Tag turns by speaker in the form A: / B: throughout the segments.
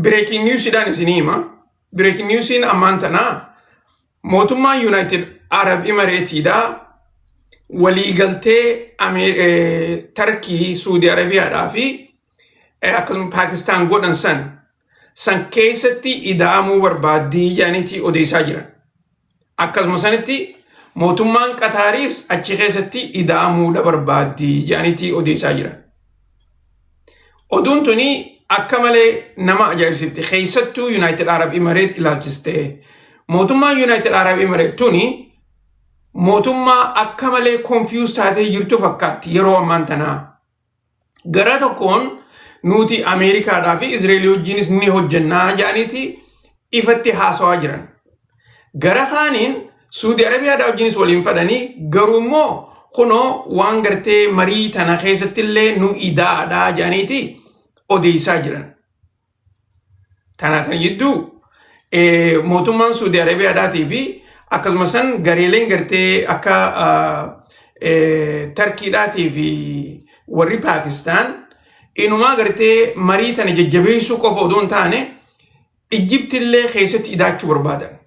A: Breaking newsidhaan isinii hima. Breaking newsiin ammaan tanaa mootummaan United Arab Emiratesiidhaa waliigaltee Tarkii, Suudi Arabiyaadhaa fi akkasuma Paakistaan godhan san keessatti ida'amuu barbaaddii jedhaniiti odeessaa jiran. Akkasuma sanitti mootummaan Qataariis achi keessatti ida'amuudha barbaaddii jedhaniiti odeessaa jiran. Oduun tuni akka malee nama ajaa'ibsiifti. Keessattuu United Arab Emirates ilaalchistee. Mootummaan United Arab Emirates tuni mootummaa akka malee confuse taatee jirtu fakkaatti yeroo ammaan tanaa. Gara tokkoon nuti Ameerikaadhaa fi Izreelii wajjinis ni hojjennaa jedhaniiti ifatti haasawaa jiran. Gara kaaniin Suudi Arabiyaadhaa wajjinis waliin fadhanii, garuu immoo kunoo waan gartee marii tana keessatti illee nu idaadhaa jedhaniiti odeessaa jiran. Tana jidduu mootummaan Suudi Arabiyaadhaatii fi akkasuma san gareeleen gartee akka Tarkiidhaatii fi warri Paakistaan inumaa gartee marii tana jajjabeessuu qofa odoo hin taane, Ijiptillee keessatti idaachuu barbaadan.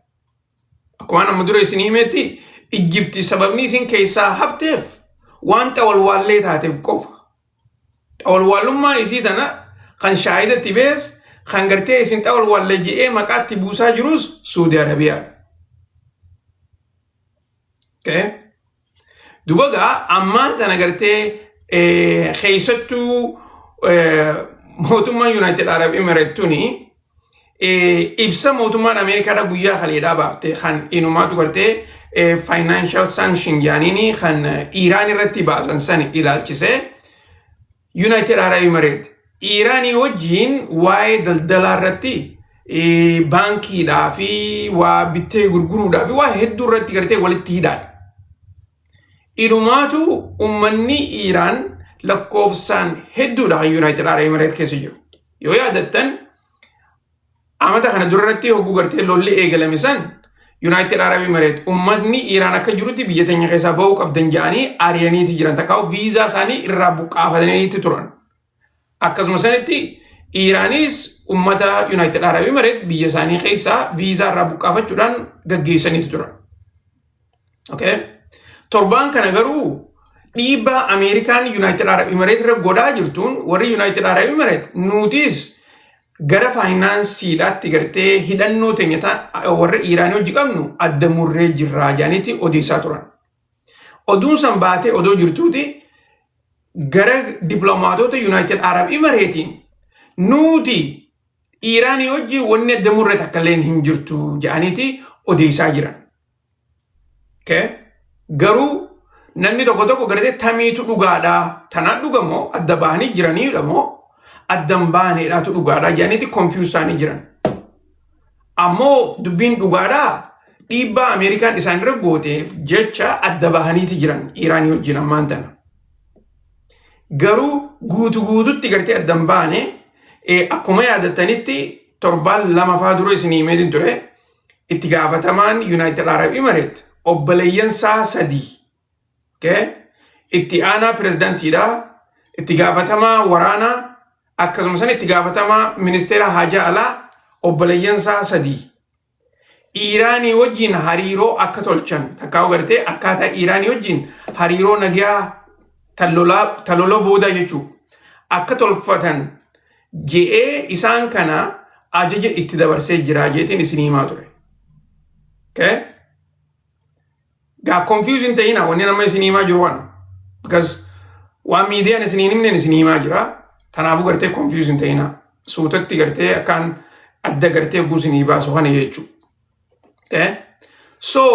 A: Akkuma amma dura isin himetti, Ijipti sababni isin keessaa hafteef waan xawalwaallee taateef qofa. Xawalwaallummaa isii tana kan shaahidatti bees, kan gartee isin xawalwaallee je'ee maqaatti buusaa jirus Suudi Arabiyaadha. Okay. Duba gaa ammaan tana gartee keessattuu mootummaan United Arab Emirates tuni ibsa mootummaan Ameerikaadha guyyaa kaleedhaa baaftee, kan inumaatu gartee financial sanction jaaniini kan Iiraan irratti baasan san ilaalchisee, United Arab Emirates Iiraanii wajjiin waa'ee daldalaa irratti, baankiidhaa fi waa bittee gurguruudhaa fi waa hedduu irratti gartee walitti hidhaadha. Inumaatu uummanni Iiraan lakkoofsaan hedduudha kan United Arab Emirates keessa jiru. Yoo yaadattan, amata kana dura irratti hogguu gartee lolli eegalame san, United Arab Emirates uummanni Iiraan akka jirutti biyya teenya keessaa bahuu qabdan jedhanii ari'aniiti jiran. Takkaa'u viizaa isaanii irraa buqqaafataniiti turan. Akkasuma sanitti Iiraanis uummata United Arab Emirates biyya isaanii keessaa viizaa irraa buqqaafachuudhaan gaggeessaniiti turan. Okay. Torbaan kana garuu dhiibbaa Ameerikaan United Arab Emirates irra godhaa jirtuun, warri United Arab Emirates nutis gara faayinaansiidhaatti gartee hidhannoo teenya warra Iiraanii hojii qabnu adda murree jirraa jedhaniiti odeessaa turan. Oduun san baatee odoo jirtuuti, gara dippiloomaatota United Arab Emiratetiin nuti Iiraanii hojii wanni adda murree takka illee hin jirtu jedhaniiti odeessaa jiran. Okay. Garuu namni tokko tokko gartee tamiitu dhugaadhaa, tanaan dhugamoo, adda bahanii jiraniidha moo addan baaneedhaatu dhugaadhaa jedhaniiti confuse ta'anii jiran. Ammoo dubbiin dhugaadhaa dhiibbaa Ameerikaan isaan irra gooteef jecha adda bahaniiti jiran Iiraanii wajjin ammaan tana. Garuu guutu guututti gartee addan baane. Akkuma yaadattanitti, torbaan 2 faa dura isin himeetiin ture, itti gaafatamaan United Arab Emirates obboleeyyan isaa sadii, itti aanaa pirezidaantiidha, itti gaafatamaa waraanaa, akkasumas itti gaafatamaa ministeera haajaa alaa, obboleeyyan isaa sadii Iiraanii wajjin hariiroo akka tolchan, takkaa gartee akkaataa Iiraanii wajjin hariiroo nagaa talola boodaa jechuudha akka tolfatan je'ee isaan kana ajaja itti dabarsee jira jeetiin isin himaa ture. Okay? Gaa confusing ta'ina wanni nama isin himaa jiru kana. Because waan miidiyaan isin hin himneen isin himaa jira. Kanaafuu gartee confusing ta'ina. Suutatti gartee akkaan adda gartee guusinii baasu kana jechuudha. Okay? So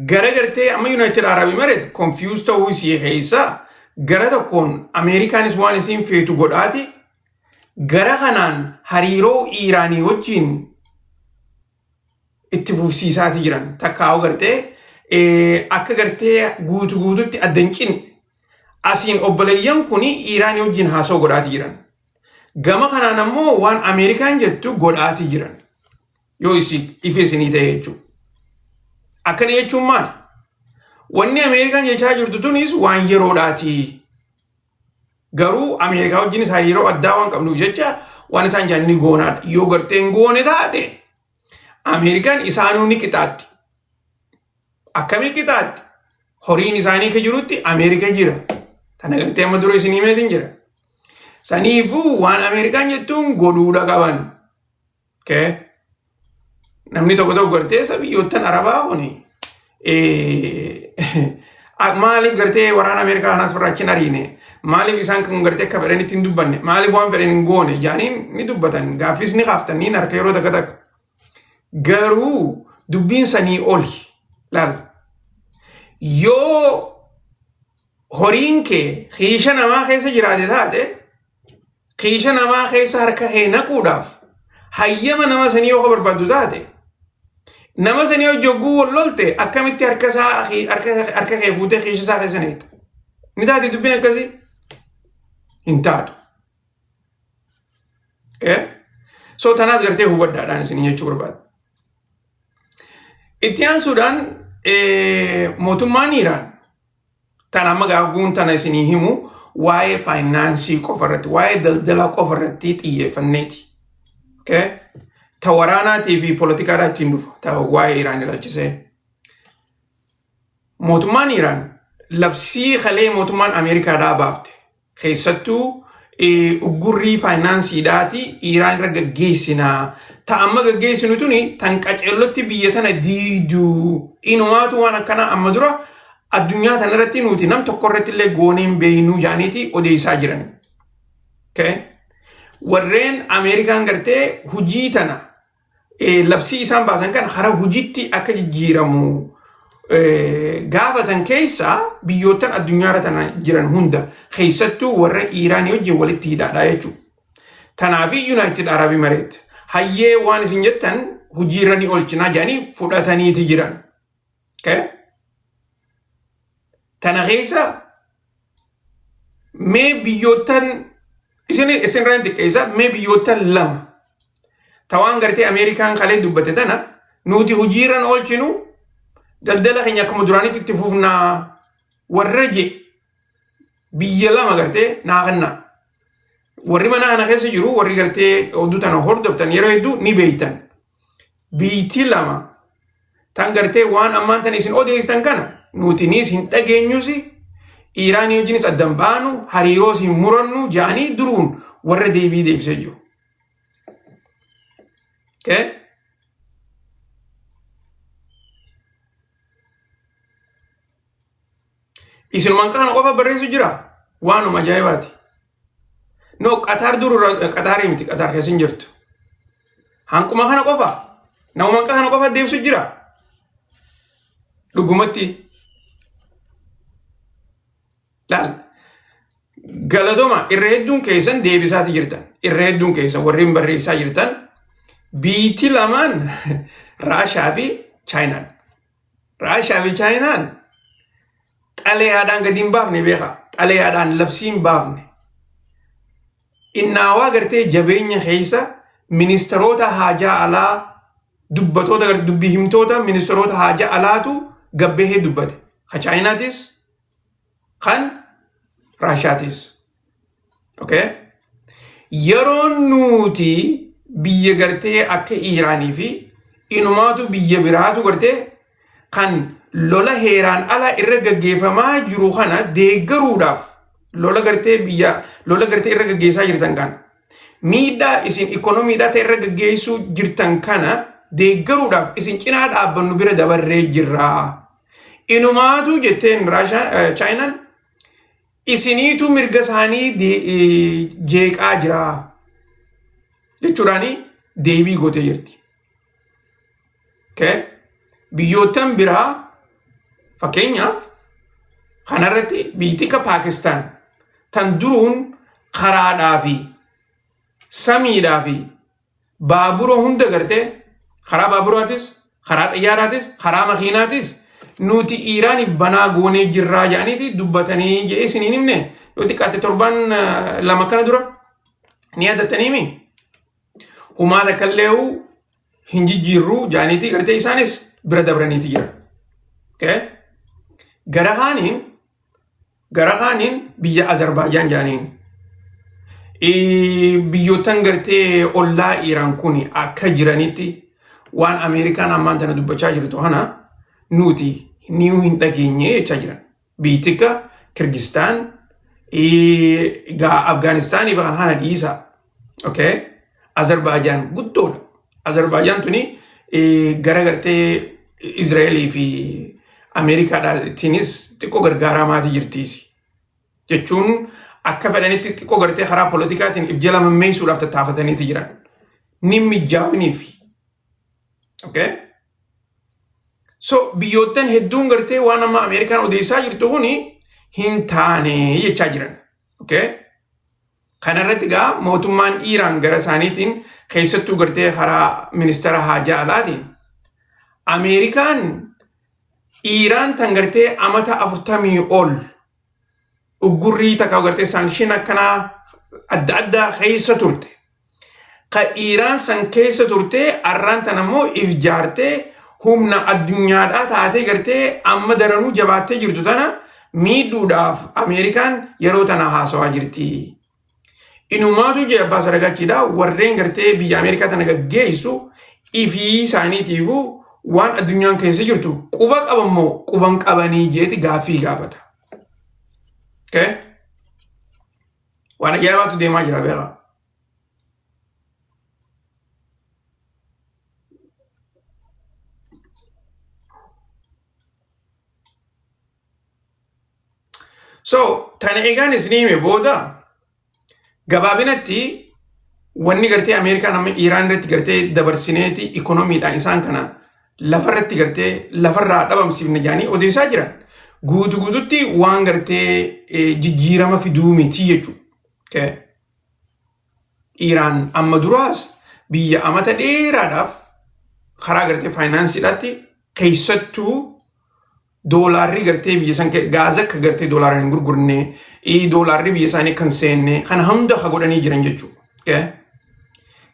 A: gara gartee amma United Arab Emirates confused ta'uu isii keessa, gara tokkoon Ameerikaanis waan isiin feetu godhaati, gara kanaan hariiroo Iiraanii wajjin itti fufsiisaati jiran. Takkaa'u gartee akka gartee guutu guututti adda hin cinne asiin obboleeyyan kuni Iiraanii wajjin haasoo godhaati jiran. Gama kanaan ammoo waan Ameerikaan jettu godhaati jiran. Yoo ifi isinii ta'e jechuudha. Akkana jechuun maali? Wanni Ameerikaan jechaa jirtu tunis waan yeroodhaati. Garuu Ameerikaa wajjinis hariiroo addaa waan qabnuuf jecha Waan isaan jedhan ni goonaadha. Yoo gartee hin goone taate Ameerikaan isaanuu ni qixaatti. Akkamii qixaatti? Horiin isaanii ka jirutti Ameerika jira. Tana gartee amma dura isin himeetiin jira. Saniifuu waan Ameerikaan jettuun godhuudha qaban. Okay. Namni tokko tokko gartee isa biyyoottan Arabaa kuni maaliif gartee waraana Ameerikaa kanaas irraa achi hin ariine? Maaliif isaan kun gartee akka fedhanitti hin dubbanne? Maaliif waan fedhan hin goone? Jaaniin ni dubbatan. Gaaffis ni kaaftan ni harka yeroo takka takka. Garuu dubbiin sanii oli. Laal. Yoo horiin kee kiisha namaa keessa jiraate taate kiisha namaa keessa harka kee naquudhaaf hayyama nama sanii yoo barbaaddu taate nama sanii hojii hogguu wal lolte akkamitti harka isaa harka kee fuutee kiisha isaa keessa neetta? Ni taate dubbiin akkasii? Hin taatu. Okay? So tanaas gartee hubadhaadhaan isin jechuu barbaada. Itti aansuudhaan mootummaan Iraan tan amma gaagguun tana isinii himu waa'ee faayinaansii qofa irratti waa'ee daldalaa qofa irratti xiyyeeffanneeti. Okay? Ta waraanaatii fi poolitikaadhaa ittiin dhufa ta waa'ee Iraan ilaalchisee. Mootummaan Iraan labsii kalee mootummaan Ameerikaadhaa baafte. Keessattuu uggurrii faayinaansiidhaati Iraan irra gaggeessinaa. Ta amma gaggeessinu tuni tan qaceellotti biyya tana diiduu. Inumaatu waan akkanaa amma dura addunyaa tana irratti nuti nam tokko irratti illee goonee hin beeknuu jaaniiti odeessaa jiran. Okay? Warreen Ameerikaan gartee hujii tana labsii isaan baasan kan hara hujitti akka jijjiiramu gaafatan keessaa biyyoottan addunyaarra tana jiran hunda keessattuu warra Iiraanii wajjin walitti hidhaadha jechuudha. Tanaafi Yuunaayitid Araab Imareet hayyee waan isin jettan hojiirra ni oolchinaa jedhanii fudhataniiti jiran. Okay? Tana keessa mee biyyoottan isin isinirra hin xiqqeessa mee biyyoottan lama tawaan gartee Ameerikaan kalee dubbate tana nuti hojiirran oolchinu daldala keenya akkuma duraanitti itti fufnaa warra je biyya lama gartee naa kennaa. Warri mana kana keessa jiru warri gartee oduu tana hordoftan yeroo hedduu ni beeytan. Biyyittii lama tan gartee waan ammaan tan isin odeessitan kana nuti niis hin dhageenyus Iiraanii wajjinis addan baanu hariiroos hin murannu jedhanii duruun warra deebii deebisee jiru. Okay? Isinumaan kana qofa barreessu jira waanuma ajaa'ibaati. No, Qataar dur Qataarii miti Qataar keessa hin jirtu. Hanquma kana qofa namuma kana qofa deebisu jira. Dhugumatti laal galatoma irra hedduun keessan deebisaati jirtan. Irra hedduun keessan warreen barreessaa jirtan biitti lamaan Raashaa fi Chaayinaan. Raashaa fi Chaayinaan xalayaadhaan gadi hin baafne beeka. Xalayaadhaan labsii hin baafne. Innaawaa gartee jabeenya keessa ministeerota haajaa alaa dubbatoota dubbii himtoota ministeerota haajaa alaatu gabbahee dubbate. Ka Chaayinaatis kan Raashaatis. Okay? Yeroon nuti biyya gartee akka Iiraanii fi inumaatu biyya biraatu gartee kan lola heeraan ala irra gaggeeffamaa jiru kana deeggaruudhaaf lola gartee biyya lola gartee irra gaggeessaa jirtan kana miidhaa isin ikonomiidhaa ta'e irra gaggeessuu jirtan kana deeggaruudhaaf isin cinaa dhaabbannu bira dabarree jirra. Inumaatu jetteen Raashaa Chaayinaan isiniitu mirga isaanii jeeqaa jira jechuudhaan deebii gootee jirti. Okay? Biyyoottan biraa fakkeenyaaf kanarratti biyyi akka Paakistaan tan duruun karaadhaa fi samiidhaa fi baabura hunda gartee karaa baaburaatis karaa xayyaaraatis karaa makiinaatis nuti Iiraaniif banaa goonee jirraa jedhaniiti dubbatanii jedhee isiniin himne yoo xiqqaatte torban 2 kana dura ni yaadattaniimi. Humaa takka illee hin jijjiirru jedhaniiti gartee isaanis bira dabraniiti jira. Okay? Gara kaaniin biyya Azerbaajaan jedhaniin. Biyyoottan gartee ollaa Iiraan kun akka jiranitti waan Ameerikaan ammaan tana dubbachaa jirtu kana nuti ni hin dhageenye jechaa jiran. Biyyi akka Kirgistaan, gaa Afgaanistaanii fi kan kana dhiisa. Okay? Azerbaajaan guddoodha. Azerbaajaan tuni gara gartee Izraa'elii fi Ameerikaadhaatiinis xiqqoo gargaaramaatii jirtiisi. Jechuun akka fedhanitti xiqqoo gartee karaa politikaatiin if jala mammeessuudhaaf tattaafataniiti jiran. Ni mijaa'iniif. Okay? So biyyoottan hedduun gartee waan amma Ameerikaan odeessaa jirtu kuni hin taane jechaa jiran. Okay? Kanarratti gaa mootummaan Iiraan gara isaaniitiin, keessattuu gartee karaa ministeera haajaa alaatiin, Ameerikaan Iiraan tan gartee amata 40 ol uggurrii takka gartee sanction akkanaa adda addaa keessa turte. Ka Iiraan san keessa turte arraan tan ammoo if jaartee humna addunyaadhaa taatee gartee amma daranuu jabaattee jirtu tana miidhuudhaaf Ameerikaan yeroo tana haasawaa jirti. Inumaatu jee Abbaa Saragachiidha, warreen gartee biyya Ameerikaa tana gaggeessu ifii isaaniitiifuu waan addunyaan keessa jirtu quba qabammoo quban qabanii jeeti gaaffii gaafata. Okay? Waan ajaa'ibaatu deemaa jira beekaa. So, tana egaan isinii hime booda, gabaabinatti wanni gartee Ameerikaan amma Iiraan irratti gartee dabarsineeti ikonomiidhaan isaan kana lafarratti gartee lafarraa dhabamsiifne jedhanii odeessaa jiran guutu guututti waan gartee jijjiirama fiduu miti jechuudha. Okay. Iiraan amma duraas biyya amata dheeraadhaaf karaa gartee faayinaansiidhaatti, keessattuu doolaarri gartee biyya san gaaza akka gartee doolaaraan hin gurgurne, doolaarri biyya isaanii kan seenne kana hunda ka godhanii jiran jechuudha. Okay.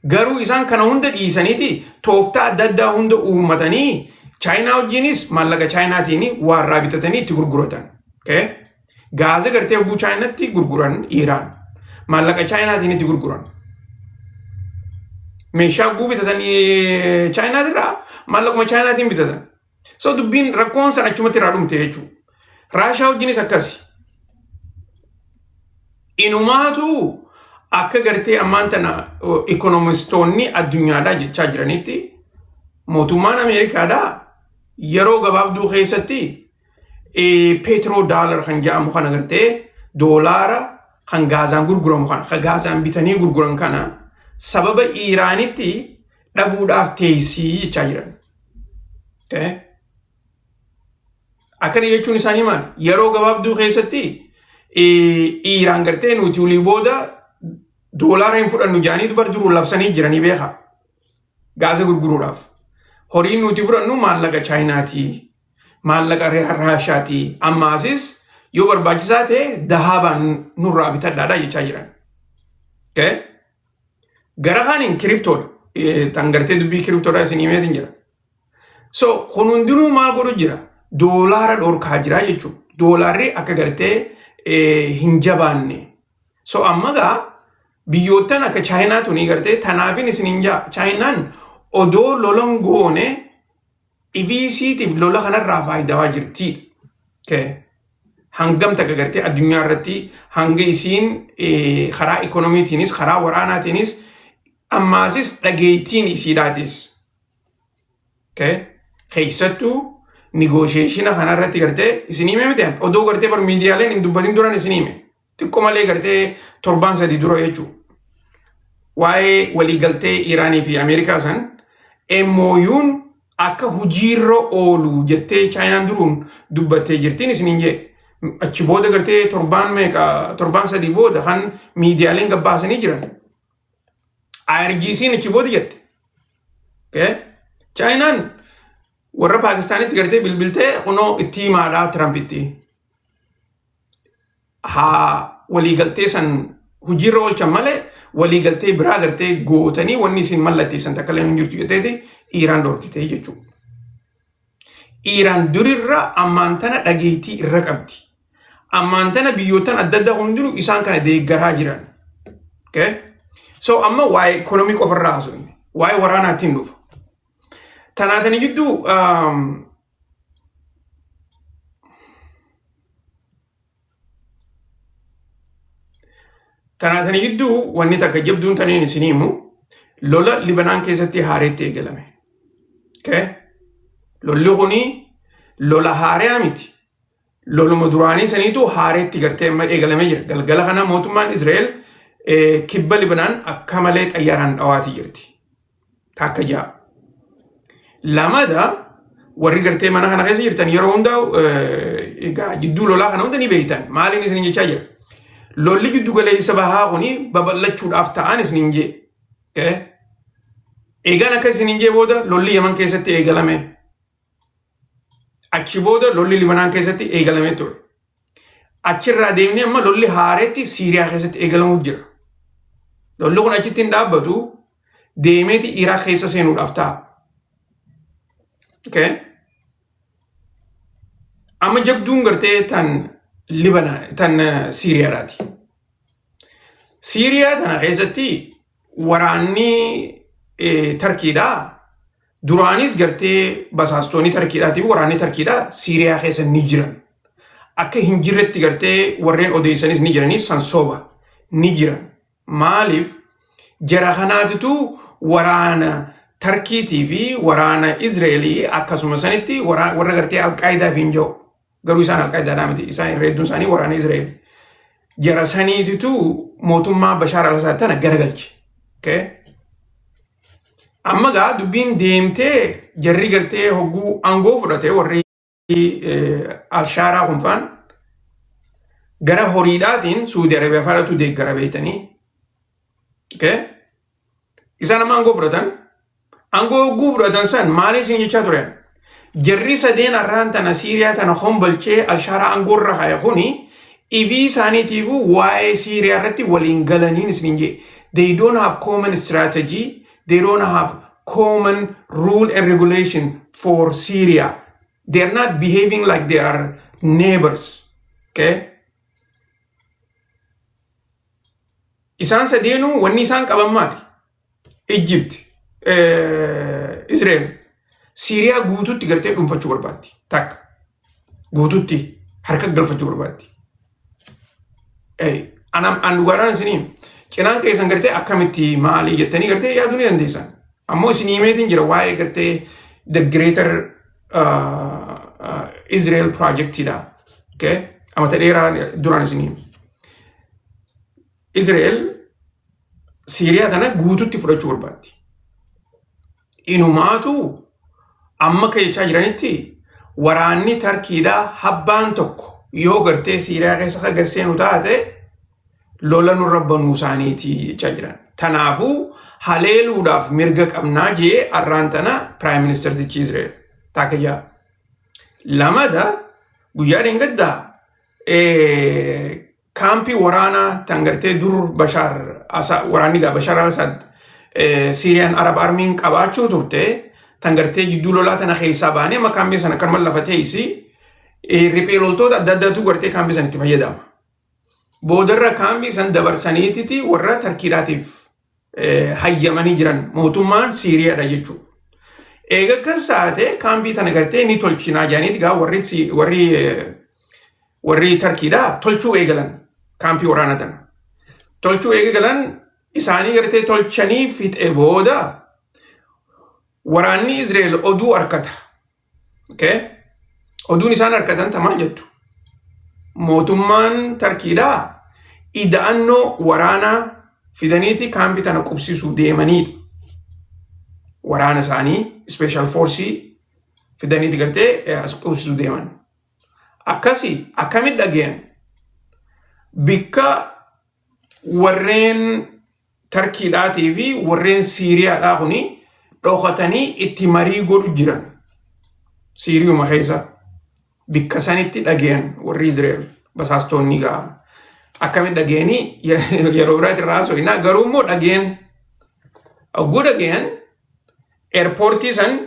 A: Garuu isaan kana hunda dhiisaniiti tooftaa adda addaa hunda uummatanii Chaayinaa wajjinis maallaqa Chaayinaatiin waarraa bitatanii itti gurguratan. Okay. Gaaza gartee hogguu Chaayinaatti gurguran, Iiraan maallaqa Chaayinaatiin itti gurguran. Meeshaa hogguu bitatan Chaayinaatirraa maallaquma Chaayinaatiin bitatan. So dubbiin rakkoon san achumatti irraa dhumte jechuudha. Raashaa wajjinis akkasi. Inumaatu akka gartee ammaan tana ikonomistoonni addunyaadhaa jechaa jiranitti, mootummaan Ameerikaadhaa yeroo gabaabduu keessatti petrodollar kan jedhamu kana, gartee doolaara kan gaazaan gurguramu kana, kan gaazaan bitanii gurguran kana, sababa Iiraanitti dhabuudhaaf teessii jechaa jiran. Okay. Akkana jechuun isaanii maali? Yeroo gabaabduu keessatti Iiraan gartee nuti olii booda doolaara hin fudhannu jedhanii dubar duruu labsanii jiranii beeka. Gaasa gurguruudhaaf. Horiin nuti fudhannu maallaqa Chaayinaati. Maallaqa Raashaati. Ammaasis yoo barbaachisaa ta'e dahaabaan nurraa bitadhaadha jechaa jiran. Okay. Gara kaaniin kiriptoodha. Tan gartee dubbii kiriptoodha isin himeetiin jira. So kun hundinuu maal godhu jira? Doolaara dhorkaa jira jechuudha. Doolaarri akka gartee hin jabaanne. So amma gaa biyyoottan akka Chaayinaa tuni gartee tanaafin isin hin jaa. Chaayinaan odoo lolan goone ifii isiitiif lola kanarraa faayidaa jirti. Okay. Hangam takka gartee addunyaa irratti hanga isiin karaa ikonomiitiinis karaa waraanaatiinis ammaasis dhageettiin isiidhaatis. Okay. Keessattuu negotiation kanarratti gartee isin hime miti, odoo gartee bar miidiyaaleen hin dubbatin duran isin hime. Xiqqoo malee gartee torbaan 3 dura jechuudha. Waa'ee waliigaltee Iraanii fi Ameerikaa san MOU'n akka hojiirra oolu jettee Chaayinaan duruun dubbattee jirtiin isiniin jee. Achi booda gartee torbaan meeqa, torbaan 3 booda kan miidiyaaleen gabbaasanii jiran. IRGC'n achi booda jette. Okay. Chaayinaan warra Paakistaanitti gartee bilbiltee kunoo itti himaadhaa Tirampitti. Haa waliigaltee san hojiirra oolchan malee waliigaltee biraa gartee gootanii wanni isin mallatteessan takka illee hin jirtu jetteeti Iiraan dhorkitee jechuudha. Iiraan durirra ammaan tana dhageettii irra qabdi. Ammaan tana biyyoottan adda addaa hundinuu isaan kana deeggaraa jiran. Okay? So amma waa'ee ikoonomii qofarraa haasofne. Waa'ee waraanaatiin dhufa. Tanaatanii gidduu tanaatanii gidduu wanni takka jabduun taniin isin himu lola Libanaan keessatti haareetti eegalame. Okay? Lolli kuni lola haaraa miti. Loluma duraanii saniitu haareetti gartee amma eegalamee jira. Galgala kana mootummaan Israa'el kibba Libanaan akka malee xayyaaraan dhawaatii jirti. Takka ja'a. Lamada warri gartee mana kana keessa jirtan yeroo hundaa egaa jidduu lolaa kana hunda ni beektan. Maaliin isin jechaa jira? Lolli jiddu galeessa bahaa kuni babal'achuudhaaf ta'an isin jee. Eegaan akka isin jee booda lolli Yaman keessatti eegalame. Achi booda lolli Libanaan keessatti eegalamee ture. Achirraa deemnee amma lolli haareetti Siiriyaa keessatti eegalamuuf jira. Lolli kun achitti hin dhaabbatu deemeeti Iraaq keessa seenuudhaaf ta'a. Okay. Amma jabduun gartee tan Libanaan tan Siiriyaadhaati. Siiriyaa tana keessatti waraanni Tarkiidhaa Duraanis gartee basaastoonni Tarkiidhaatii fi waraanni Tarkiidhaa Siiriyaa keessa ni jiran. Akka hin jirretti gartee warreen odeessanis ni jiranii san soba ni jiran. Maaliif jara kanaatitu waraana Tarkiitii fi waraana Izreelii akkasuma sanitti warra gartee Alqaayidaa fi hin jiru. Garuu isaan Alqaayidaadhaa miti. Isaan irra hedduun isaanii waraana Izreeli. Jara saniititu mootummaa Bashaar al-Asaad tana garagalche. Okay? Amma gaa dubbiin deemtee jarri gartee hogguu aangoo fudhate warri Alshaaraa kun faan gara horiidhaatiin Suudi Arabiyaa faadhatu deeggara beektanii. Okay? Isaan amma aangoo fudhatan. Aangoo hogguu fudhatan san maaliif isin jechaa turan? Jarri sadeen har'aan tana Siiriyaa tana hombolchee Alshaaraa aangoo irra kaa'e kuni ifii isaaniitiifuu waa'ee Siiriyaa irratti waliin galaniin isin jee. They don't have common strategy. They don't have common rule and regulation for Syria. They are not behaving like they are neighbors. Okay? Isaan sadeenuu wanni isaan qaban maali? Egypt, Israel, Siiriyaa guututti gartee dhuunfachuu barbaaddi. Takka. Guututti harka galfachuu barbaaddi. An dhugaadhaan isinii cinaan keessan gartee akkamitti maali jettanii gartee yaaduu ni dandeessan. Ammoo isin himeetiin jira waa'ee gartee the greater Israel projectidha. Okay? Amata dheeraa duraan isin hime. Israel Siiriyaa tana guututti fudhachuu barbaaddi. Inumaatu amma akka jechaa jiranitti waraanni Tarkiidhaa habbaan tokko yoo gartee Siiriyaa keessa akka gad seenu taate lola nurra banuu isaaniiti jechaa jiran. Tanaafuu haleeluudhaaf mirga qabnaa jee arraan tana Prime Ministertichi Israel. Taakka jaa. Lamada guyyaa dheengaddaa kaampii waraanaa tan gartee dur Bashaar waraanni gaa Bashaar al-Assad Siiriyaan Arab Armiin qabaachuu turte tan gartee jidduu lolaa tana keessaa baanee amma kaampii sana akkanuma lafa teessi riphee loltoota adda addaatu gartee kaampii sana itti fayyadama. Boodarra kaampii san dabarsaniititi warra Tarkiidhaatiif hayyamanii jiran mootummaan Siiriyaadha jechuudha. Eega akkas taate kaampii tana gartee ni tolchinaa jedhaniiti gaa warri Tarkiidhaa tolchuu eegalan kaampii waraana tana. Tolchuu eegalan isaanii gartee tolchanii fixee booda waraanni Israa'el oduu argata. Okay? Oduun isaan argatan tamaan jettu. Mootummaan Tarkiidhaa ida'annoo waraanaa fidaniiti kaampii tana qubsiisuu deemaniidha. Waraana isaanii special force fidaniiti gartee as qubsiisuu deeman. Akkasii akkamitti dhagayan? Bikka warreen Tarkiidhaatii fi warreen Siiriyaadhaa kuni dhokatanii itti marii godhu jiran. Siiriyuma keessa bikka sanitti dhagayan warri Israa'el basaastoonni gaa. Akkamitti dhagayanii yeroo biraatti irraa haasofna garuu immoo dhagayan. Hogguu dhagayan eerpoortii san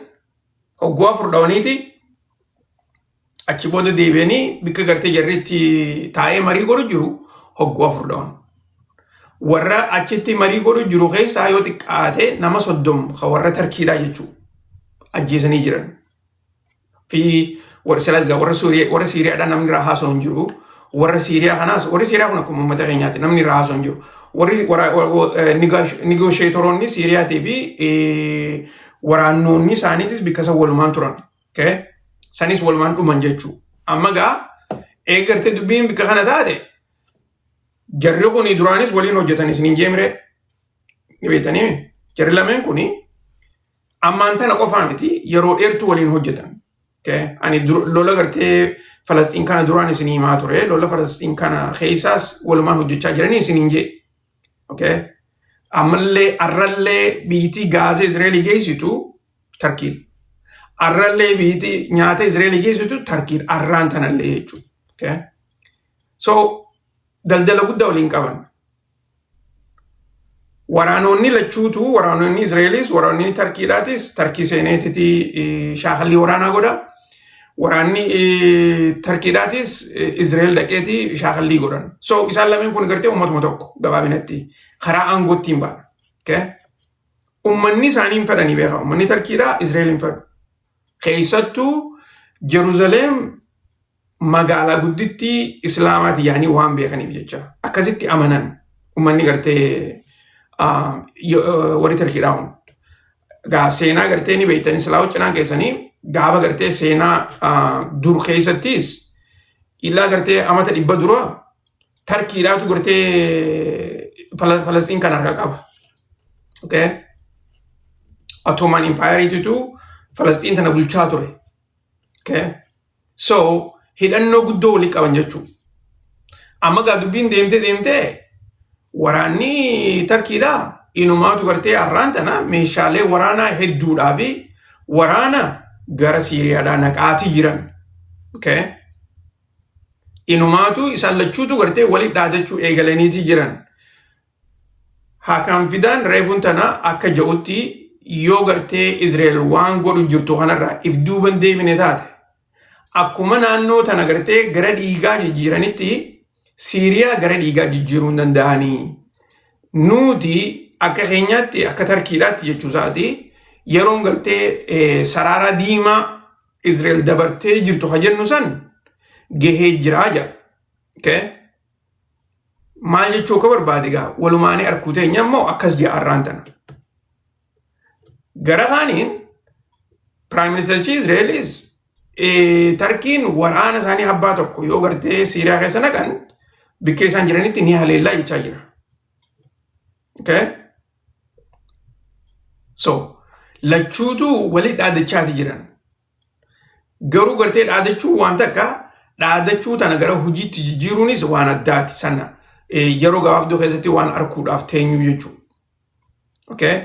A: hogguu afur dhawaniiti achi booda deebi'anii bikka gartee jarri itti taa'ee marii godhu jiru hogguu afur dhawan. Warra achitti marii godhu jiru keessaa yoo xiqqaate nama 30 kan warra Tarkiidhaa jechuudha. Ajjeesanii jiran. Fi warra silaas gaa warra Suuriyaa warra Siiriyaadhaa namni irraa haasa'u hin jiru. Warra Siiriyaa kanaas warri Siiriyaa kun akkuma uummata keenyaatti namni irraa haasa'u hin jiru. Warri negotiatoroonni Siiriyaatii fi waraannoonni isaaniitis bikka san walumaan turan. Okay? Sanis walumaan dhuman jechuudha. Amma gaa eegartee dubbiin bikka kana taate, jarri kun duraanis waliin hojjetan isiniin jeemire ni beektanii, jarri lameen kun ammaan tana qofaa miti, yeroo dheertuu waliin hojjetan. Okay? Ani lola gartee Falasxiin kana duraan isinii himaa ture. Lola Falasxiin kana keessaas walumaan hojjechaa jiranii isiniin jee. Okay? Ammallee arrallee biitii gaazee Israa'elii geessitu Tarkiin. Arrallee biitii nyaata Israa'elii geessitu Tarkiin arraan tanallee jechuudha. Okay? So daldala guddaa waliin qaban. Waraanonni lachuutu, waraanonni Israa'elis waraanonni Tarkiidhaatis, Tarkii seeneetiti shaakallii waraanaa godha. Waraanni Tarkiidhaatis Israa'el dhaqeeti shaakallii godhan. So isaan lameen kun gartee uummatuma tokko gabaabinatti karaa aangootti hin baana. Okay? Uummanni isaanii hin fedhanii beeka. Uummanni Tarkiidhaa Israa'el hin fedhu. Keessattuu Jeruzaleem magaalaa guddittii Islaamaati yaanii waan beekaniif jecha akkasitti amanan uummanni gartee warri Tarkiidhaa kun. Gaa seenaa gartee ni beektan, Islaamu cinaan keessanii gaafa gartee seenaa dur keessattis illaa gartee amata 100 dura Tarkiidhaatu gartee Falastiin kan harka qaba. Okay? Ottoman Empire Falastiin tana bulchaa ture. Okay? So hidhannoo guddoo walii qaban jechuudha. Amma gaa dubbiin deemtee deemtee waraanni Tarkiidhaa inumaatu gartee har'aan tana meeshaalee waraanaa hedduudhaa fi waraana gara Siiriyaadhaa naqaatii jiran. Okay? Inumaatu isaan lachuutu gartee walitti dhaadachuu eegalaniitii jiran. Hakan Fidaan reefuun tana akka jedhutti, yoo gartee Israa'el waan godhu jirtu kanarraa if duuban deebine taate, akkuma naannoo tana gartee gara dhiigaa jijjiiranitti Siiriyaa gara dhiigaa jijjiiruu hin danda'anii. Nuti akka keenyaatti, akka Tarkiidhaatti jechuu isaati, yeroon gartee sarara diimaa Israa'el dabartee jirtu ka jennu san gahee jiraa jedha. Okay? Maal jechuu akka barbaade gaa walumaanii arkuu teenya immoo akkas jedha har'aan tana. Gara kaaniin Prime Ministerichi Israa'elis Tarkiin waraana isaanii abbaa tokko yoo gartee Siiriyaa keessa naqan bikkee isaan jiranitti ni haleellaa jechaa jira. Okay? So lachuutu wali dhaadachaati jiran. Garuu gartee dhaadachuu waan takka, dhaadachuu tana gara hojiitti jijjiiruunis waan addaati, sana yeroo gabaabduu keessatti waan arkuudhaaf teenyuu jechuudha. Okay?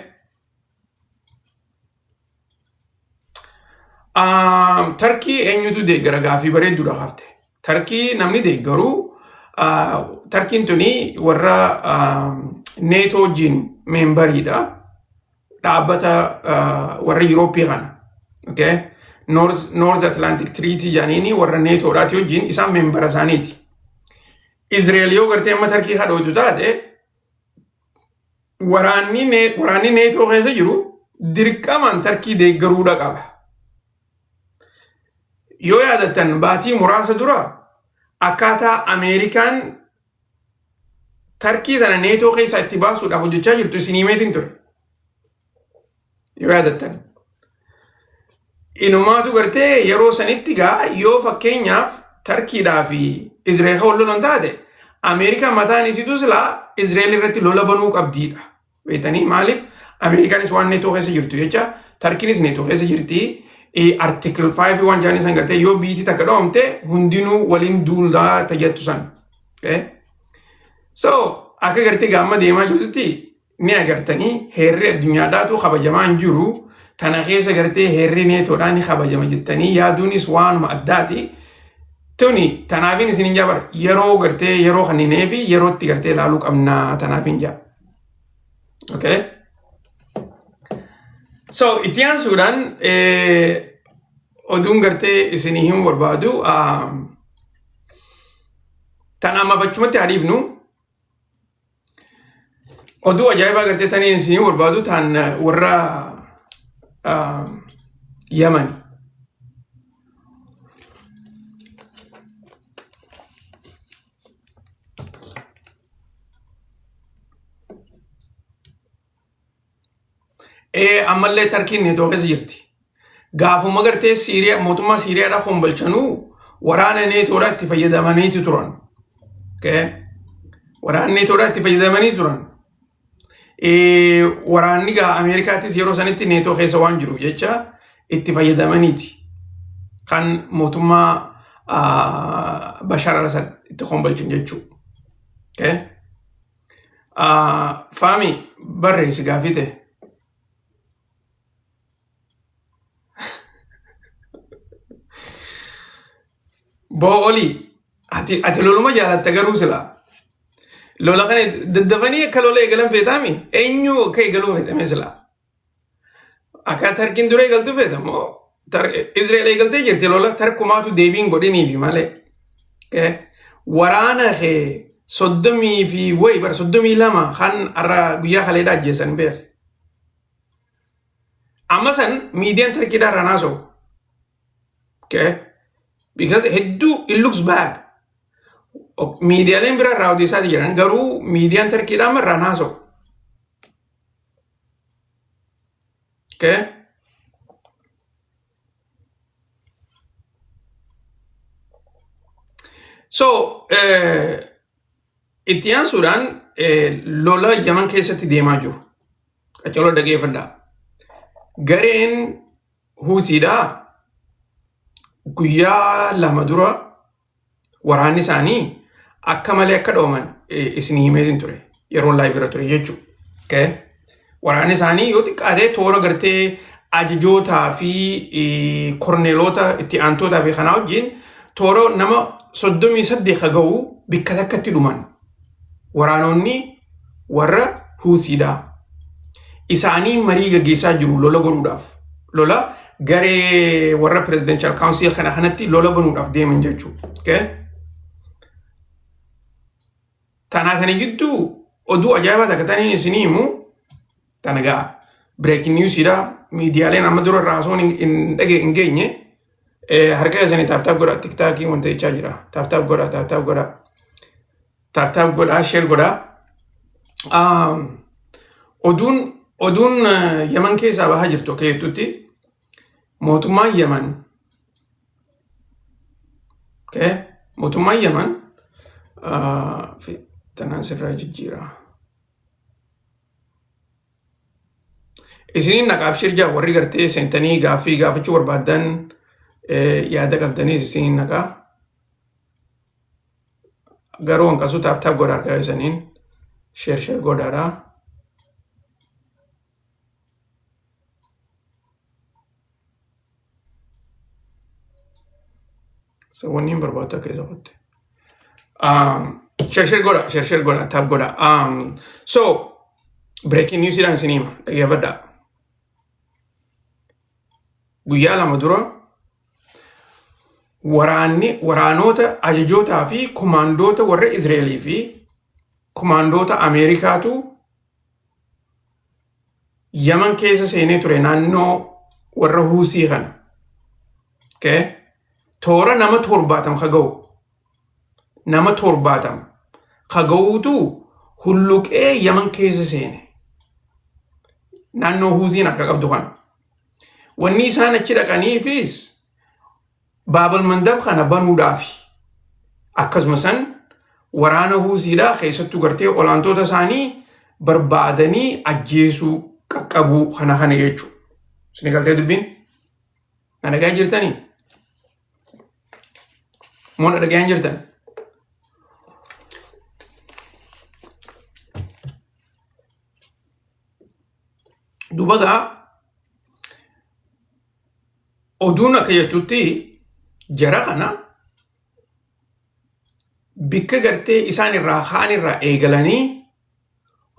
A: Tarkii eenyutu deeggara? Gaafii bareedduudha kaafte. Tarkii namni deeggaru, Tarkiin tuni warra neetoo wajjin memberiidha. Dhaabbata warra Yurooppii kana. Okay? North Atlantic Treaty jedhaniini warra neetoodhaati wajjin isaan membera isaaniiti. Israel yoo gartee amma Tarkii hadhootu taate, waraanni neetoo keessa jiru dirqamaan Tarkii deeggaruudha qaba. Yoo yaadattan, baatii muraasa dura akkaataa Ameerikaan Tarkii tana neetoo keessaa itti baasuudhaaf hojjechaa jirtu isin himeetiin ture. Yoo yaadattan. Inumaatu gartee yeroo sanitti gaa yoo fakkeenyaaf Tarkiidhaa fi Israa'el kan wal lolan taate, Ameerikaan mataan isiitu silaa Israa'el irratti lola banuu qabdiidha. Beektanii, maaliif? Ameerikaanis waan neetoo keessa jirtu jecha, Tarkiinis neetoo keessa jirti. Article 5 waan jedhanii san gartee yoo biitii takka dhoomte hundinuu waliin duulaa tajattu san. So akka gartee gaamma deemaa jirtutti ni agartanii, heerri addunyaadhaatu kabajamaa hin jiru. Tana keessa gartee heerri neetoodhaa ni kabajama jettanii yaaduunis waanuma addaati. Tuni tanaafin isin hin jaabar, yeroo gartee yeroo kanninee fi yerootti gartee ilaaluu qabnaa, tanaafin jaa. Okay. So itti aansuudhaan oduun gartee isinii himuu barbaadu tan amma fachumatti haa dhiifnu. Oduu ajaa'ibaa gartee taniin isinii barbaadu taan warra Yamani. Ee ammallee Tarkiin neetoo keessa jirti. Gaafuma gartee Siiriyaa mootummaa Siiriyaadhaa kombolchanuu waraana neetoodhaa itti fayyadamaniiti turan. Okay. Waraana neetoodhaa itti fayyadamanii turan. Waraanni gaa Ameerikaattis yeroo sanitti neetoo keessa waan jiruuf jecha itti fayyadamaniiti. Kan mootummaa Bashar al-Assad itti kombolchan jechuudha. Okay. Faami barreessi gaafii ta'e. Boo olii ati loluma jaalatta garuu silaa. Lola kana daddafanii akka lola eegalan feetaami? Eenyu akka eegaluu feetame silaa? Akka Tarkiin dura eegaltu feeta moo Israa'el eegaltee jirti lola tarkumaatu deebiin godhiniifi malee. Waraana kee 30 fi wayi bara 32 kan har'a guyyaa kaleedhaa ajjeesan beek. Amma san miidiyaan Tarkiidhaa irraa naasa'u. Okay? Because hedduu it looks bad. Miidiyaaleen biraa irraa odeessaati jiran garuu miidiyaan Tarkiidhaa amma irraa naasa'u. Okay? So, itti aansuudhaan lola Yaman keessatti deemaa jiru. Qaccaloo dhageeffadhaa. Gareen Huusiidhaa guyyaa 2 dura waraanni isaanii akka malee akka dhooman isin himeetiin ture yeroon live irra ture jechuudha. Okay? Waraanni isaanii yoo xiqqaate toora gartee ajajootaa fi korneelota itti aantootaa fi kanaa wajjin toora nama 38 ka ga'u bikka takkatti dhuman. Waraanonni warra Huusiidha. Isaanii marii gaggeessaa jiru lola godhuudhaaf. Lola garee warra presidential council kana kanatti lola banuudhaaf deeman jechuudha. Okay? Tanaa tani gidduu oduu ajaa'ibaa takka taniin isinii himu tana ga'a. Breaking newsidha. Miidiyaaleen amma dura irraa haasawwan hin dhage hin geenye. Harka keessanii tap tap godhaa TikTokii wanta jechaa jira. Tap tap godhaa tap tap godhaa. Tap tap godhaa share godhaa. Oduun Yaman keessaa bahaa jirtu akka jettutti mootummaan Yaman okay, mootummaan Yaman tanaan sirraa jijjiira. Isiniin naqaaf shirjaa warri gartee seentanii gaaffii gaafachuu barbaaddan yaada qabdaniis isiniin naqaa. Garuu hanqasuu tap tap godhaa harka keessaniin share share godhaadha. So wanni hin barbaadu akka isa qotte. Share share godha share share godha tap godha. So breaking news dhaan isinii hima dhaggeeffadhaa. Guyyaa 2 dura waraanni waraanota ajajootaa fi kumaandoota warra Israa'elii fi kumaandoota Ameerikaatu Yaman keessa seenee ture naannoo warra Huusii kana. Okay? Toora nama 70 ka ga'u. Nama 70 ka ga'uutu hulluqee Yaman keessa seene. Naannoo Huusiin akka qabdu kana. Wanni isaan achi dhaqaniifis Baabal Mandab kana banuudhaafi. Akkasuma san waraana Huusiidhaa keessattuu gartee olaantoota isaanii barbaadanii ajjeesuu qaqqabuu kana kana jechuudha. Isin galtee dubbiin? Na dhagaa jirtanii? Moo na dhagaa hin jirtan? Duuba gaa oduun akka jettutti jara kana bikka gartee isaan irraa ka'an irraa eegalanii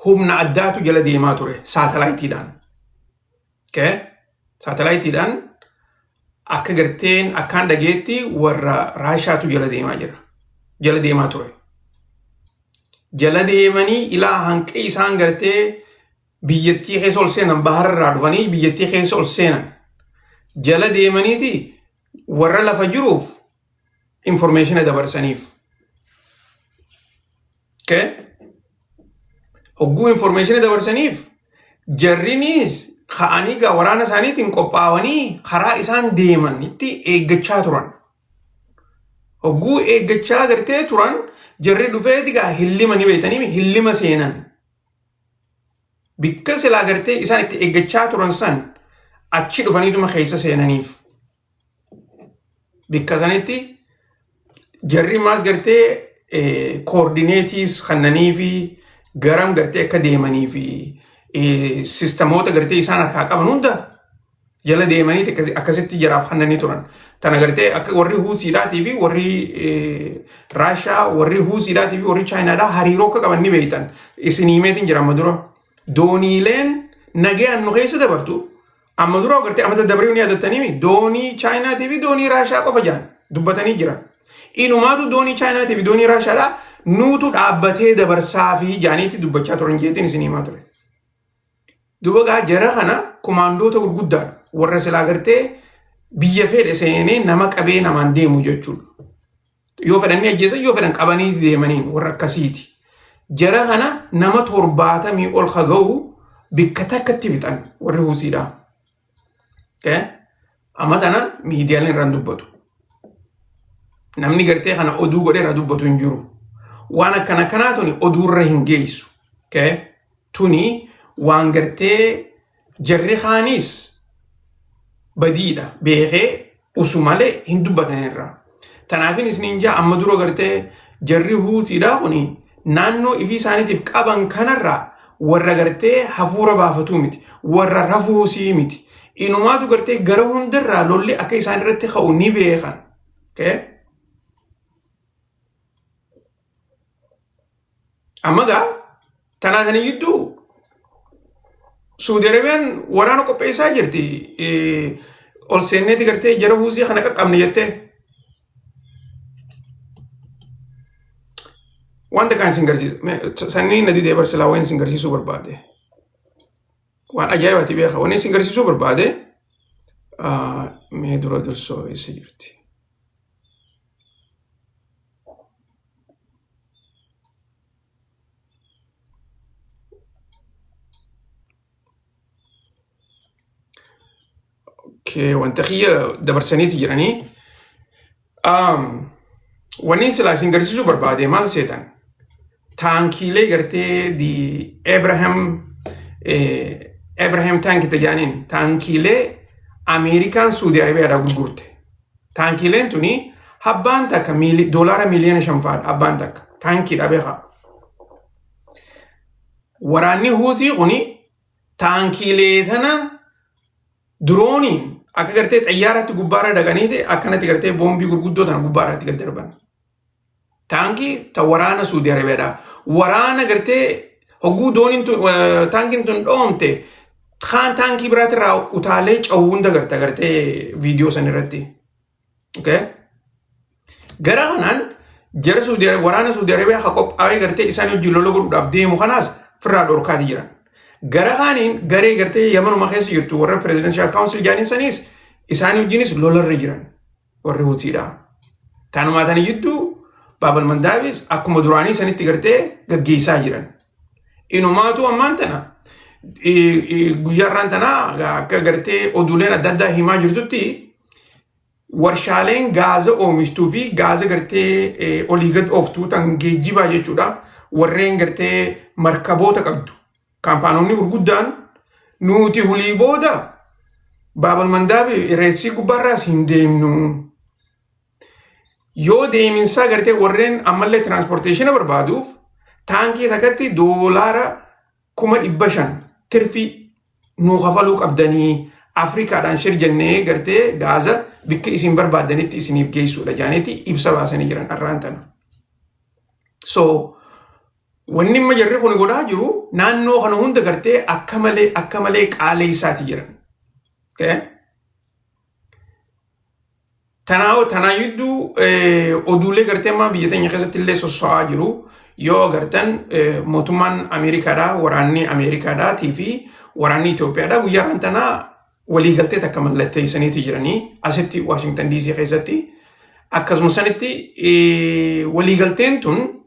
A: humna addaatu jala deemaa ture saatalaayitiidhaan. Okay? Saatalaayitiidhaan akka garteen akkaan dhageetti warra Raashaatu jala deemaa jira. Jala deemaa ture. Jala deemanii ilaa hanqi isaan gartee biyyattii keessa ol seenan, bahararraa dhufanii biyyattii keessa ol seenan. Jala deemaniiti warra lafa jiruuf information dabarsaniif. Okay? Hogguu information dabarsaniif jarrinis ka'anii gaa waraana isaaniitiin qophaa'anii karaa isaan deeman itti eeggachaa turan. Hogguu eeggachaa gartee turan, jarri dhufeeti gaa hillima ni beektanii, hillima seenan. Bikka silaa gartee isaan itti eeggachaa turan san achi dhufaniituma keessa seenaniif. Bikka sanitti jarri maas gartee coordinateiis kannanii fi garam gartee akka deemanii fi systemoota gartee isaan harkaa qaban hunda jala deemanii akkasitti jaraaf kannanii turan. Tana gartee akka warri Huusiidhaatii fi warri Raashaa, warri Huusiidhaatii fi warri Chaayinaadhaa hariiroo akka qaban ni beektan. Isin himeetiin jira amma dura. Dooniileen nagayaan nu keessa dabartu amma dura gartee amata dabaree ni yaadattanii, doonii Chaayinaatii fi doonii Raashaa qofa jaan dubbatanii jiran. Inumaatu doonii Chaayinaatii fi doonii Raashaadhaa nuutu dhaabbatee dabarsaa fi jaaniitti dubbachaa turan jeetiin isin himaa ture. Duba gaa jara kana kumaandoota gurguddaadha. Warra silaa gartee biyya fedhe seenee nama qabee namaan deemu jechuudha. Yoo fedhan ni ajjeesan, yoo fedhan qabanii deemaniin warra akkasiiti. Jara kana nama 70 ol ka ga'u bikka takkatti fixan warri Huusiidha. Amma tana miidiyaaleen irraan dubbatu. Namni gartee kana oduu godhee irraa dubbatu hin jiru. Waan akkana kanaa tuni oduurra hin geessu. Tuni waan gartee jarri kaanis badiidha beekee usu malee hin dubbatan irraa. Tanaafin isiniin jaa, amma dura gartee jarri Huutiidha kuni naannoo ifii isaaniitiif qaban kanarraa warra gartee hafuura baafatuu miti. Warra rafuusii miti. Inumaatu gartee gara hundarraa lolli akka isaan irratti ka'u ni beekan. Okay? Amma gaa tanaatanii gidduu Suudi Arabiyaan waraana qopheessaa jirti. Ol seenneeti gartee jara Huusii kana qaqqabne jettee. Wanta kan isin garsiisu sannii na didee barsilaa waan isin garsiisuu barbaade. Waan ajaa'ibaati beeka. Waan isin garsiisuu barbaade mee dura dursoo eessa jirti? Okay, wanta kiyya dabarsaniiti jedhanii. Wanni silaa isin garsiisuu barbaade maal seetan? Taankiilee gartee di Abraham taankii tajaaniin, taankiilee Ameerikaan Suudi Arabiyaadhaa gurgurte. Taankiileen tuni abbaan takka doolaara 5 miiliyoona fa'aadha abbaan takka taankiidha beekaa. Waraanni Huutii kuni taankiilee tana drooneiin akka gartee xayyaaratti gubbaarra dhaqaniiti akkanatti gartee boombii gurguddoo tana gubbaarratti gad darban. Taankii ta waraana Suudi Arabiyaadha. Waraana gartee hogguu dooniin tun taankiin tun dhoomte kaan taankii biraatirraa utaalee cahu hunda garta gartee viidiyoo san irratti. Okay? Gara kanaan jara Suudi waraana Suudi Arabiyaa ka qophaa'ee gartee isaan wajjin lola godhuudhaaf deemu kanaas firraa dhorkaati jiran. Gara kaaniin garee gartee Yamanuma keessa jirtu, warra Presidential Council jaaniin saniis, isaanii wajjinis lolarra jiran warri Huutiidha. Tanumaa tani jidduu Baabal Mandaabis akkuma duraanii sanitti gartee gaggeessaa jiran. Inumaatu ammaan tana guyyaa irraan tana akka gartee oduuleen adda addaa himaa jirtutti, warshaaleen gaaza oomishtuu fi gaaza gartee olii gad ooftuu tan geejjibaa jechuudha. Warreen gartee markaboota qabdu. Kaampaanonni gurguddaan nuti hulii booda Baabal Mandaabi Red Sea gubbaarraas hin deemnu. Yoo deeminsaa gartee warreen ammallee transportation barbaaduuf taankii takkatti $500,000 tirfii nuu kafaluu qabdanii, Afrikaadhaan shir jennee gartee gaaza bikka isin barbaaddanitti isiniif geessuudha jaaniiti ibsa baasanii jiran har'aan tana. So wanni amma jarri kun godhaa jiru naannoo kana hunda gartee akka malee qaaleessaati jiran. Okay? Tanaa tanaa jidduu oduulee gartee amma biyya teenya keessatti illee sosso'aa jiru. Yoo agartan mootummaan Ameerikaadhaa, waraanni Ameerikaadhaatii fi waraanni Itoophiyaadhaa guyyaa har'aan tanaa waliigaltee takka mallatteessaniiti jiranii asitti Waashingtan DC keessatti. Akkasuma sanitti waliigalteen tun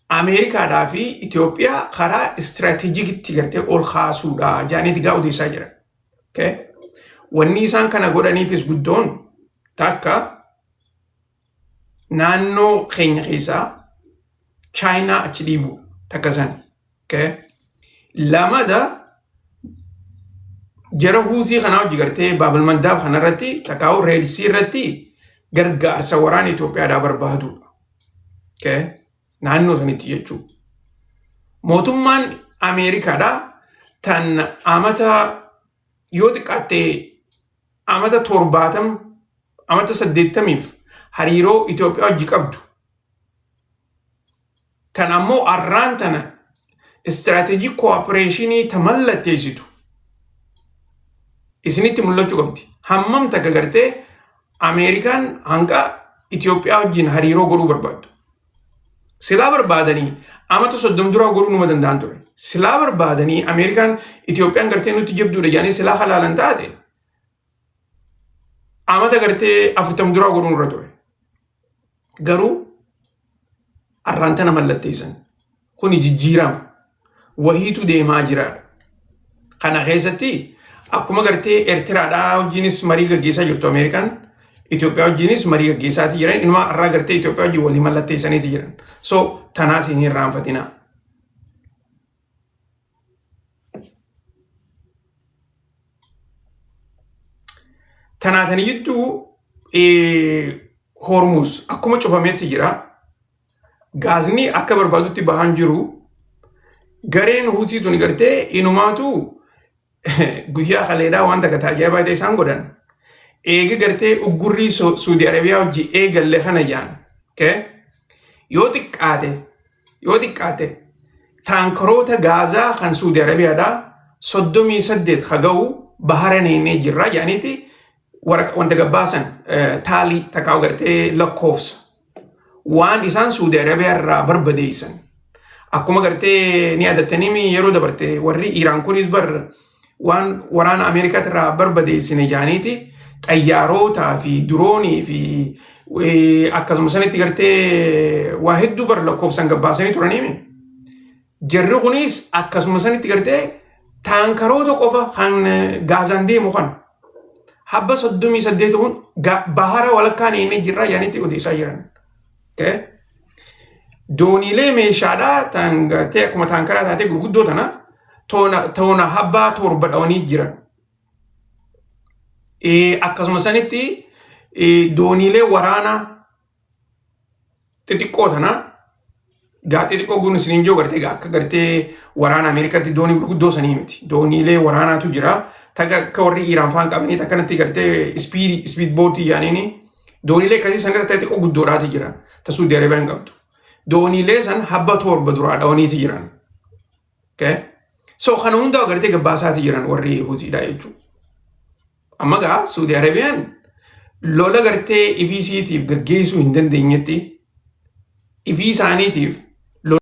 A: Ameerikaadhaa fi Itoophiyaa karaa istiraateejikitti gartee ol kaasuudha jedhaniiti gaa odeessaa jiran. Okay? Wanni isaan kana godhaniifis guddoon takka naannoo keenya keessaa Chaayinaa achi dhiibu takka sani. Okay? Lamada jara Huutii kanaa hojii gartee Baabal Mandaab kanarratti takkaa'u Red Sea irratti gargaarsa waraana Itoophiyaadhaa barbaadudha. Okay? Naannoo sanitti jechuudha. Mootummaan Ameerikaadhaa tan amata yoo xiqqaatte amata 70, amata 80f hariiroo Itoophiyaa wajji qabdu tan ammoo arraan tana strategic cooperation ta mallatteessitu isinitti mul'achuu qabdi. Hammam takka gartee Ameerikaan hanqa Itoophiyaa wajjin hariiroo godhuu barbaaddu. Silaa barbaadanii amata 30 duraa godhuu numa danda'an ture. Silaa barbaadanii Ameerikaan Itoophiyaan gartee nutti jabduudha jedhanii silaa halaalan taate amata gartee 40 duraa godhuu nurra ture. Garuu arraan tana mallatteessan. Kuni jijjiirama. Wahiitu deemaa jiraadha. Kana keessatti akkuma gartee Eertiraadhaa wajjinis marii gaggeessaa jirtu Ameerikaan Itoophiyaa wajjinis marii gaggeessaatii jiran inumaa har'aa gartee Itoophiyaa wajjin walii mallatteessaniiti jiran. So tanaas hin irraanfatinaa. Tanaatanii jidduu Hormuz akkuma cufametti jira. Gaazni akka barbaadutti bahaan jiru. Gareen Huutii tuni gartee inumaatu guyyaa kaleedhaa waan takka ajaa'ibaa ta'e isaan godhan. Eega gartee uggurrii Suudi Arabiyaa hojii eegalle kana jaan. Yoo xiqqaate yoo xiqqaate taankaroota gaazaa kan Suudi Arabiyaadhaa 38 haga'u bahara neennee jirra jedhaniiti wanta gabbaasan taalii takkaa gartee lakkoofsa waan isaan Suudi Arabiyaa irraa barbadeessan. Akkuma gartee ni yaadattanii yeroo dabarte warri Iraan kunis bar waan waraana Ameerikaatti irraa barbadeessine jedhaniiti xayyaarotaa fi diroonii fi akkasuma sanitti gartee waa hedduu bar lakkoofsan gabbaasanii turaniimi. Jarri kunis akkasuma sanitti gartee taankaroota qofa kan Gaazaan deemu kana habba 38 kun bahara walakkaan inni jirra jedhanitti odeessaa jiran. Dooniilee meeshaadhaa tan gartee akkuma taankaraa taatee gurguddoo tana toona habbaa 7 dhawanii jiran. Akkasuma sanitti dooniilee waraanaa xixiqqoo tana gaa xixiqqoo kun isiniin jiru gartee akka gartee waraana Ameerikaatti doonii gurguddoo sanii miti. Dooniilee waraanaatu jira. Takka akka warri Iraan faan qabanii takkanatti gartee speed boatii yaaniini dooniilee akkasii san irratti xixiqqoo guddoodhaati jira. Ta Suudi Arabiyaan qabdu. Dooniilee san habba 7 duraa dhawaniiti jiran. Okay? So kana hundaa gartee gabbaasaati jiran warri Huutiidha jechuudha. Amma gaa Suudi Arabiyaan lola gartee ifii isiitiif gaggeessuu hin dandeenyetti ifii isaaniitiif